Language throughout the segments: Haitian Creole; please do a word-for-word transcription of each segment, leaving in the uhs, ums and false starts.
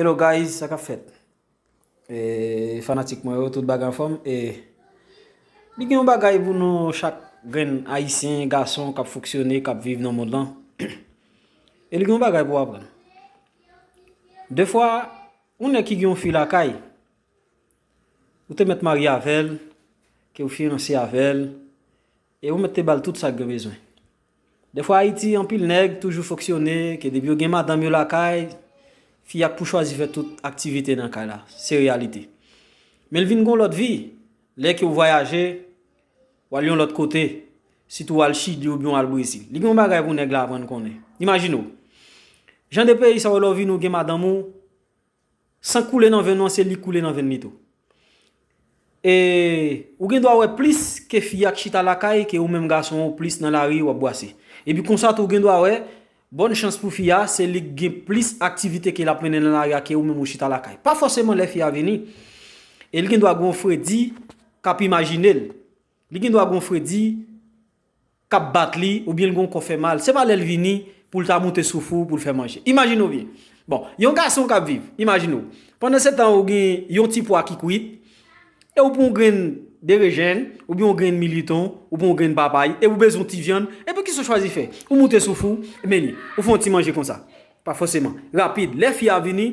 Hello guys, sa k ap fèt? E, fanatik mwen yo, tout bagay anfòm. E, li gen yon bagay pou nou chak grenn ayisyen, gason k ap fonksyone, k ap viv nan mond lan. E li gen yon bagay pou w aprann. Defwa, yon nèg ki gen yon fi lakay, ou te mèt marye avè l, ke w fiyanse avè l, e ou mèt te ba l tout sa k gen bezwen. Defwa Ayiti, anpil nèg toujou fonksyone ke depi yo gen madanm yo lakay, fi a k pou chwazi fè tout aktivite nan kay la. Se reyalite. Men l vin gon lòt vi, lè ke w vwayaje, w al yon lòt kote, sitou w al Chili oubyen w al Brezil. Li gen yon bagay pou nèg la aprann konnen. Imajine w. Jan de peyi sa yo lè w vini w gen madanm ou, san koule nan venn ou an, se li k koule nan venn li tou. E ou gen dwa wè plis ke fi a k chita lakay ke ou menm gason an ou plis nan lari w ap bwase. Epi konsa tou ou gen dwa wè, bòn chans pou fi a, se li k gen plis aktivite ke l ap mennen nan lari a ke ou menm ou chita lakay. Pa fòseman lè fi a vini, e li gen dwa gen yon fredi k ap imajine l. Li gen dwa gen yon fredi k ap bat li, oubyen l gen yon kò fè mal. Se pa lè l vini pou l ta moute souf ou, pou l fè manje. Imajine w byen. Bon, yon gason k ap viv, imajine w. Pandan se tan ou gen yon ti pwa ki kwit, e ou pran yon grenn berejèn, oubyen yon grenn militon, ou pran yon grenn papay, e ou bezwen yon ti vyann, epi kisa w chwazi fè? Ou moute souf ou, men li, ou fè yon ti manje konsa. Pa fòseman. Rapid. Lè fi a vini,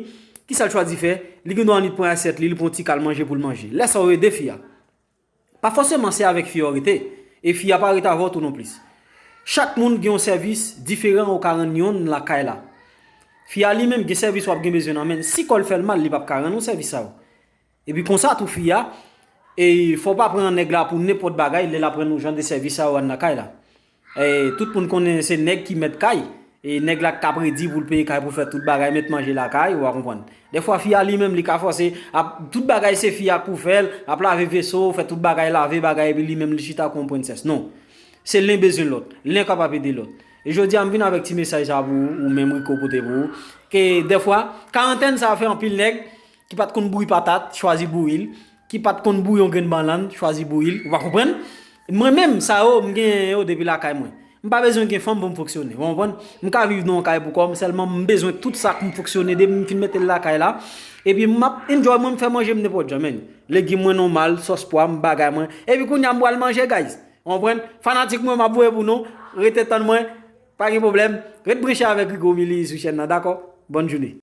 kisa l chwazi fè? Li gen dwa annik pran asyèt li, li pran yon ti kal manje pou l manje. Lè sa w ede fi a. Pa fòseman se avèk fi a w rete, e fi a pa rete avè w tou non plis. Chak moun gen yon sèvis diferan ou ka rann yonn lakay la. Fi a li menm gen sèvis w ap gen bezwen nan men l. Si kò l fè l mal, li p ap ka rann ou sèvis sa yo. Epi konsa tou fi a, e fò w pa pran nèg la pou nenpòt bagay, lè l ap rann ou jan de sèvis sa yo rann lakay la. E, tout moun konnen se nèg ki mèt kay. E nèg la k ap redi pou l peye kay, pou l fè tout bagay, mèt manje lakay, ou a konprann. Dèfwa fi a li menm li ka fòse, ap, tout bagay se fi a k pou fè l, ap lave veso, fè tout bagay, lave bagay, epi li menm li chita kon yon prensès. Non. Se len bezwen lòt. Len kapab ede lòt. E jodi a m vin avèk ti mesaj sa pou ou, ou menm Rico pote pou ou. Ke dèfwa, karantèn sa fè anpil nèg ki pa t konn bouyi patat, chwazi bouyi l. Ki pa t konn bouyi yon grenn bannann, chwazi bouyi l, ou pa konprann? Mwen menm, sa yo, m gen yo depi lakay mwen. M pa bezwen gen fanm pou m fonksyone, ou konprann? M ka viv nan yon kay pou kò m, sèlman m bezwen tout sa pou m fonksyone, depi m fin mete l lakay la. Epi m ap enjoy mwen, m fè manje m nenpòt jan, men. Legim mwen nòmal, sòs pwa m, bagay mwen. Epi kounye a m pral manje, guys. Ou konprann? Fanatik mwen, m ap voye pou nou. Rete tann mwen. Pa gen pwoblèm. Ret branche avèk Rico Milly sou chèn nan, dakò? Bòn jounen.